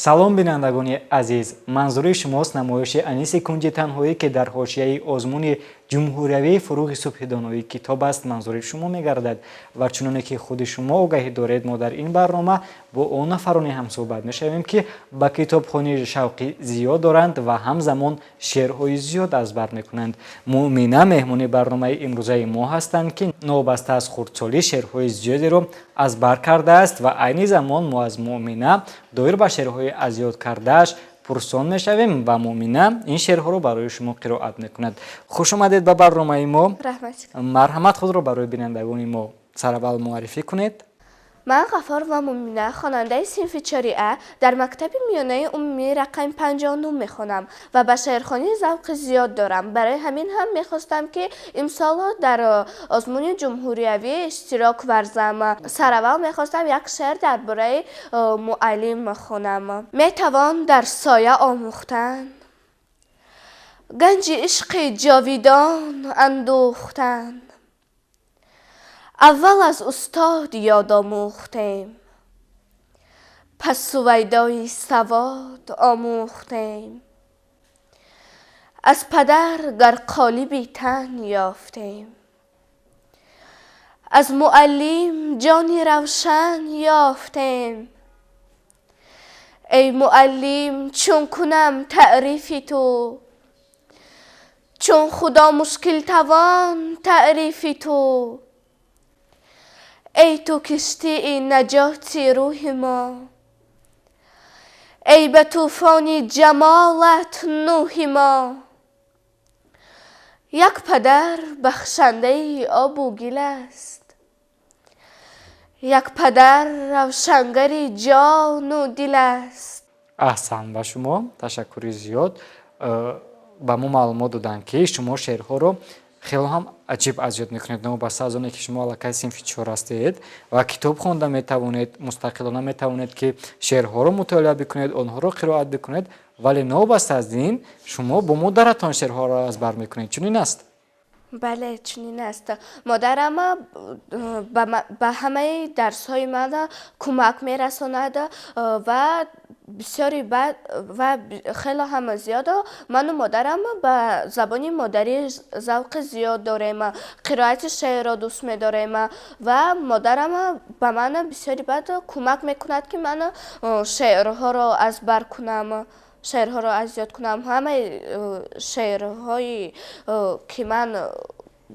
Салом, бинандагони азиз! Манзури шумост намоиши Аниси кунҷи танҳоӣ, ки дар ҳошияи озмуни ҷумҳуриявии «Фурӯғи субҳи доноӣ» китоб аст, манзури шумо мегардад. Ва чуноне ки худи шумо огаҳӣ доред, мо дар ин барнома бо он нафароне ҳамсӯҳбат мешавем, ки ба китобхонӣ шавқи зиёд доранд ва ҳамзамон шеърҳои зиёд аз бар мекунанд. Муъмина меҳмони барномаи имрӯзаи мо ҳастанд, ки новобаста аз хурдсолӣ шеърҳои зиёдеро аз бар кардааст. Ва айни замон мо аз Муъмина доир ба шеърҳои аз ёд кардааш пурсон мешавем ва Муъмина ин шеърҳоро барои шумо қироат мекунад. Хуш омадед ба барномаи мо. Раҳмат. Марҳамат, худро барои бинандагони мо сараввал муаррифӣ кунед. Ман Ғафорова Муъмина, хонандаи синфи 4А дар мактаби миёнаи умумии рақами 59 мехонам ва ба шеърхонӣ завқи зиёд дорам. Барои ҳамин ҳам мехостам, ки имсоло дар озмуни ҷумҳуриявӣ иштирок варзам. Сараввал мехостам як шеър дар бораи муаллим хонам. Метавон дар соя омӯхтан, ганҷи ишқи ҷовидон андӯхтан. Аввал аз устод ёд омӯхтем, пас сувайдои савод омӯхтем. Аз падар гар қолиби тан ёфтем, аз муаллим ҷони равшан ёфтем. Эй муаллим, чун кунам таърифи ту, чун Худо мушкил тавон таърифи ту. Эй ту киштии наҷоти рӯҳи мо, эй ба тӯфони ҷамолат Нӯҳи мо. Як падар бахшандаи обу гил аст, як падар равшангари ҷону дил аст. Аҳсан ба шумо, ташаккури зиёд. Ба мо маълумот доданд, ки шумо шеърҳоро хело ҳам аҷиб аз ёд мекунед, новобаста аз оне ки шумо аллакай синфи чор ҳастед ва китоб хонда метавонед, мустақилона метавонед, ки шеърҳоро мутолиа бикунед, онҳоро қироат бикунед, вале новобаста аз ин шумо бо модаратон шеърҳоро аз бар мекунед. Чунин аст? Бале, чунин аст. Модарам ба ҳамаи дарсҳои ман кӯмак мерасонад ва бисёри баъд ва хело ҳам зиёд ману модарам ба забони модарӣ завқи зиёд дорем, қироати шеърро дӯст медорем ва модарам ба ман бисёри баъд кӯмак мекунад, ки ман шеърҳоро аз бар кунам, шеърҳоро аз ёд кунам. Ҳамаи шеърҳое, ки ман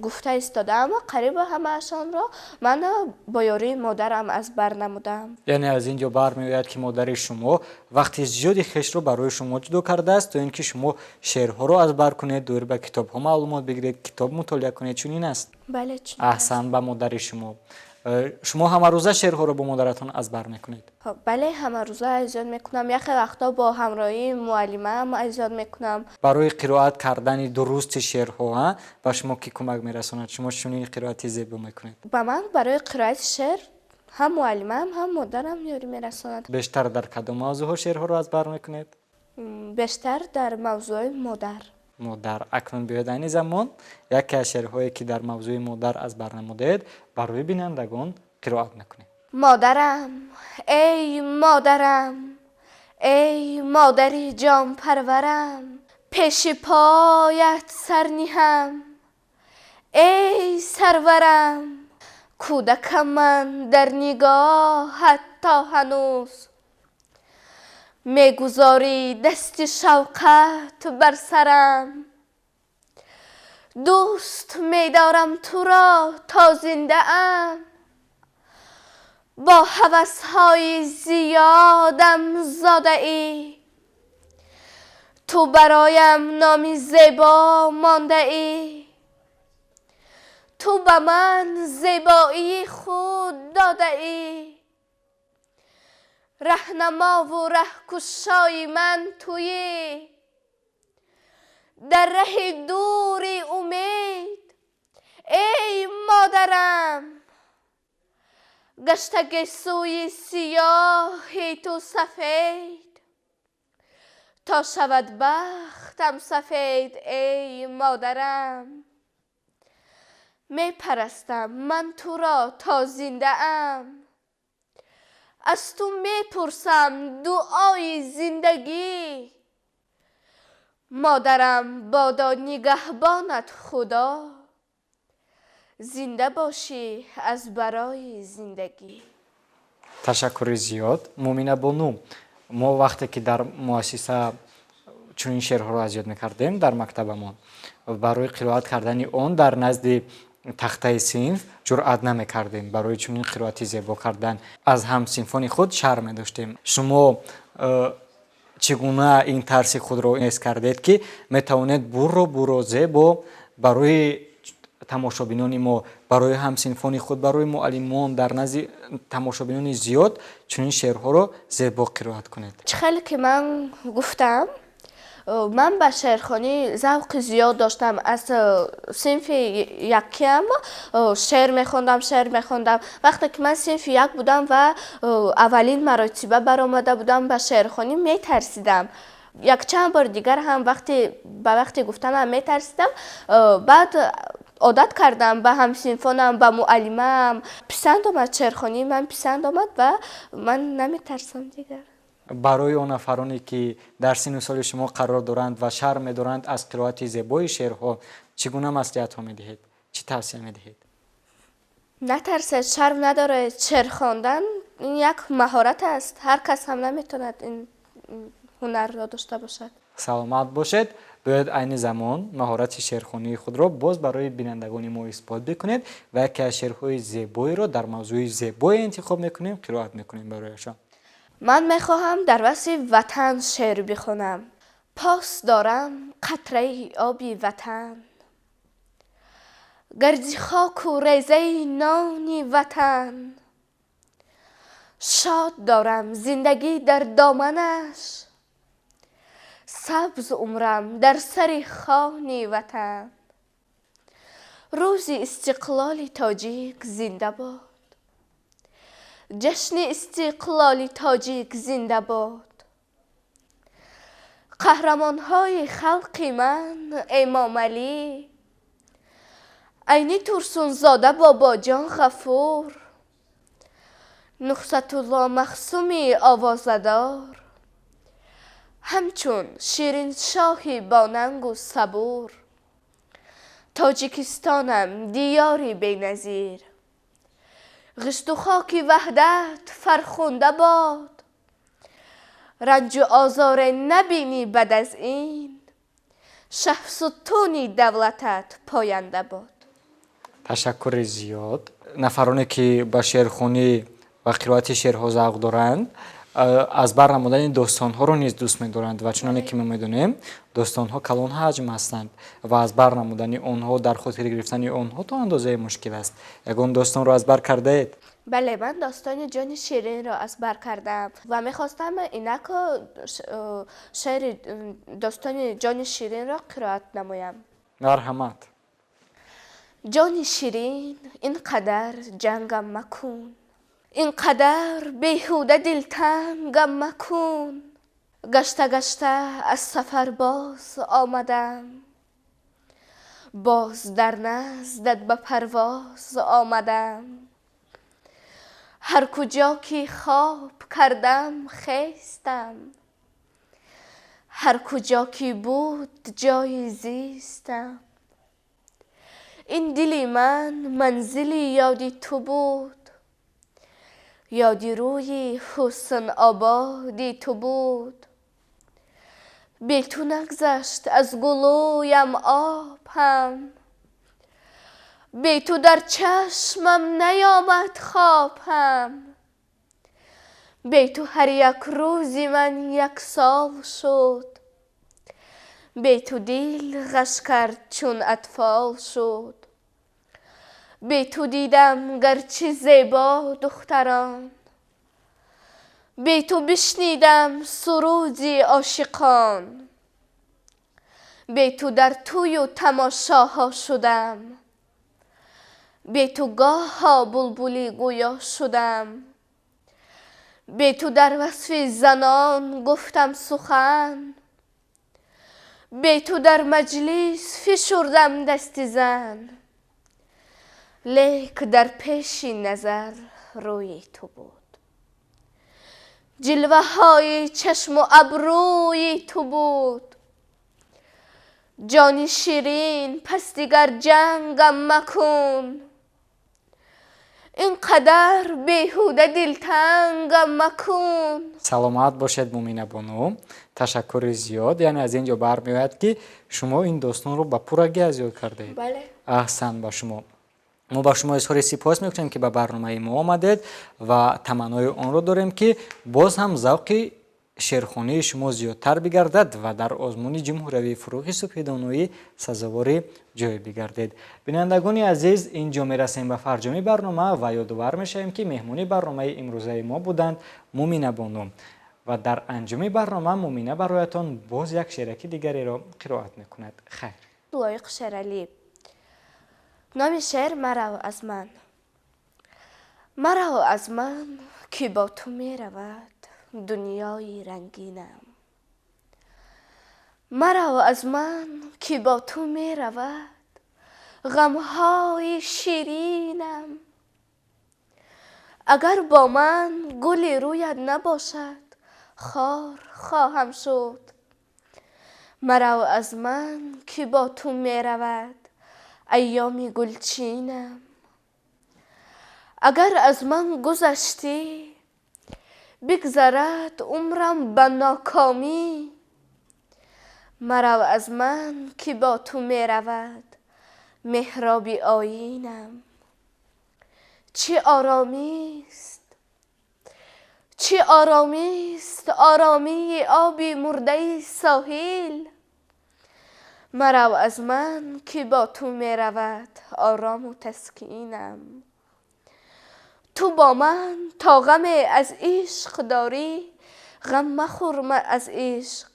гуфта истодаам, қариба ҳамаашонро ман бо ёрии модарам аз бар намудам. Яъне аз ин ҷо бармеояд, ки модари шумо вақти зиёди хешро барои шумо ҷудо кардааст, то ин ки шумо шеърҳоро аз бар кунед, доир ба китобҳо маълумот бигиред, китоб мутолиа кунед. Чунин аст? Бале, чунин. Аҳсан ба модари шумо. Шумо ҳамарӯза шеърҳоро бо модаратон аз бар мекунед? Бале, ҳамарӯза аз ёд мекунам. Яхе вақтҳо бо ҳамроҳии муаллимаам аз ёд мекунам. Барои қироат кардани дурусти шеърҳо ба шумо кӣ кӯмак мерасонад? Шумо чунин қироати зебо мекунед. Ба ман барои қироати шеър ҳам муаллимаам, ҳам модарам ёрӣ мерасонад. Бештар дар кадом мавзӯъҳо шеърҳоро аз бар мекунед? Бештар дар мавзӯи модар. Модар. Акнун биёед, айни замон яке аз шеърҳое, ки дар мавзӯи модар аз бар намудаед, барои бинандагон қироат мекунем. Модарам, эй модарам, эй модари ҷонпарварам, пеши поят сар ниҳам, эй сарварам. Кӯдакам ман дар нигоҳат то ҳанӯз, мегузорӣ дасти шавқат бар сарам. Дӯст медорам туро то зиндаам, бо ҳавасҳои зиёдам зодаӣ. Ту бароям номи зебо мондаӣ, ту ба ман зебоии худ додаӣ. Раҳнамову раҳкушои ман туӣ дар раҳи дури умед, эй модарам. Гашта гесӯи сиёҳи ту сафед, то шавад бахтам сафед, эй модарам. Мепарастам ман туро то зиндаам. Аз ту мепурсам дуои зиндагӣ. Модарам бодо нигаҳбонат Худо, зинда бошӣ аз барои зиндагӣ. Ташаккури зиёд, Муъмина бону. Мо вақте ки дар муассиса чунин шеърҳоро аз ёд мекардем, дар мактабамон барои қироат кардани он дар назди тахтаи синф ҷуръат намекардем. Барои чунин қироати зебо кардан аз ҳамсинфони худ шарм медоштем. Шумо чӣ гуна ин тарси худро нест кардед, ки метавонед бурро бурро зебо барои тамошобинони мо, барои ҳамсинфони худ, барои муаллимон дар назди тамошобинони зиёд чунин шеърҳоро зебо қироат кунед? Чӣ хеле ки ман гуфтам, ман ба шеърхонӣ завқи зиёд доштам. Аз синфи якиам шеър мехондам, шеър мехондам. Вақте ки ман синфи як будам ва аввалин маротиба баромада будам ба шеърхонӣ, метарсидам. Якчанд бори дигар ҳам вақти ба вақти гуфтанам метарсидам. Баъд одат кардам, ба ҳамсинфонам, ба муаллимаам писанд омад. Шеърхонии ман писанд омад ва ман наметарсам дигар. Барои он нафароне, ки дар синну соли шумо қарор доранд ва шарм медоранд аз қироати зебои шеърҳо, чӣ гуна маслиҳатҳо медиҳед, чӣ тавсия медиҳед? Натарсед, шарм надоред. Шеър хондан ин як маҳорат аст, ҳар кас ҳам наметавонад ин ҳунарро дошта бошад. Саломат бошед. Бояд айни замон маҳорати шеърхонии худро боз барои бинандагони мо исбот бикунед ва яке аз шеърҳои зебоеро дар мавзӯи зебое интихоб мекунем, қироат мекунем барояшон. Ман мехоҳам дар васфи ватан шеър бихонам. Пос дорам қатраи оби ватан, гарди хоку резаи нони ватан. Шод дорам зиндагӣ дар доманаш, сабз умрам дар сари хони ватан. Рӯзи истиқлоли тоҷик зинда бод, ҷашни истиқлоли тоҷик зинда бод. Қаҳрамонҳои халқи ман Эмомалӣ, Айни, Турсунзода, Бобоҷон Ғафур, Нусратулло Маҳсуми овозадор, ҳамчун Шириншоҳи бонангу сабур. Тоҷикистонам, диёри беназир, ғишту хоки ваҳдат фархунда бод. Ранҷу озоре набинӣ бад аз ин, шаҳсутуни давлатат поянда бод. Ташаккури зиёд. Нафароне, ки ба шеърхонӣ ва қироати шеърҳо завқ доранд, аз бар намудани достонҳоро низ дӯст медоранд ва чуноне ки мо медонем, достонҳо калон ҳаҷм ҳастанд ва аз бар намудани онҳо, дар хотир гирифтани онҳо то андозае мушкил аст. Ягон достонро аз бар кардаед? Бале, ман достони Ҷони Ширинро аз бар кардам ва мехостам инак шеъри достони Ҷони Ширинро қироат намоям. Марҳамат. Ҷони Ширин, ин қадар ҷангам макун, ин қадар беҳуда дилтангам макун. Гашта гашта аз сафар боз омадам, боз дар наздат ба парвоз омадам. Ҳар куҷо ки хоб кардам, хестам, ҳар куҷо ки буд ҷои зистам. Ин дили ман манзили ёди ту буд, ёди рӯи ҳусн ободи ту буд. Бе ту нагзашт аз гулӯям об ҳам, бе ту дар чашмам наёмад хоб ҳам. Бе ту ҳар як рӯзи ман як сол шуд, бе ту дил ғаш кард чун атфол шуд. Бе ту дидам гарчи зебо духтарон, бе ту бишнидам суруди ошиқон. Бе ту дар тӯю тамошоҳо шудам, бе ту гоҳо булбули гӯё шудам. Бе ту дар васфи занон гуфтам сухан, бе ту дар маҷлис фишурдам дасти зан. Лек дар пеши назар рӯи ту буд, Ҷилваҳои чашму абрӯи ту буд. Ҷони ширин, пас дигар ҷангам макун, ин қадар беҳуда дилтангам макун. Саломат бошед, Мумина бону, ташаккури зиёд. Яъне аз ин ҷо бармеояд, ки шумо ин достонро ба пуррагӣ аз ёд кардаед. Бале. Аҳсан ба шумо. Мо ба шумо изҳори сипос мекунем, ки ба барномаи мо омадед, ва таманнои онро дорем, ки боз ҳам завқи шеърхонии шумо зиёдтар бигардад ва дар озмуни ҷумҳуриявии «Фурӯғи субҳи доноӣ» сазовори ҷой бигардед. Бинандагони азиз, ин ҷо мерасем ба фарҷоми барнома ва ёдовар мешавем, ки меҳмони барномаи имрӯзаи мо буданд Мумина бону. Ва дар анҷоми барнома Мумина бароятон боз як шеъраки дигареро қироат мекунад. Хайр. Лоиқ Шералӣ. Номи шеър «Марав аз ман». Марав аз ман, ки бо ту меравад дунёи рангинам. Марав аз ман, ки бо ту меравад ғамҳои ширинам. Агар бо ман гули рӯят набошад, хор хоҳам шуд. Марав аз ман, ки бо ту меравад айёми гулчинам. Агар аз ман гузаштӣ, бигзарад умрам ба нокомӣ. Марав аз ман, ки бо ту меравад меҳроби оинам. Чӣ оромист, чӣ оромист оромии оби мурдаи соҳил. Марав аз ман, ки бо ту меравад орому таскинам. Ту бо ман то ғаме аз ишқ дорӣ, ғам махӯр аз ишқ.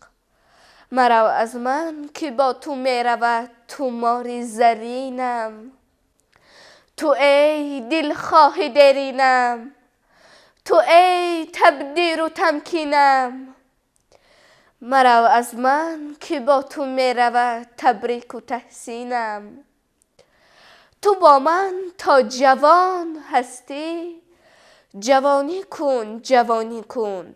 Марав аз ман, ки бо ту меравад тумори заринам. Ту эй дилхоҳи деринам, ту эй табдиру тамкинам. Марав аз ман, ки бо ту меравад табрику таҳсинам. Ту бо ман то ҷавон ҳастӣ, ҷавонӣ кун, ҷавонӣ кун.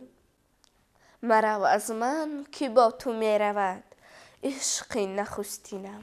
Марав аз ман, ки бо ту меравад ишқи нахустинам.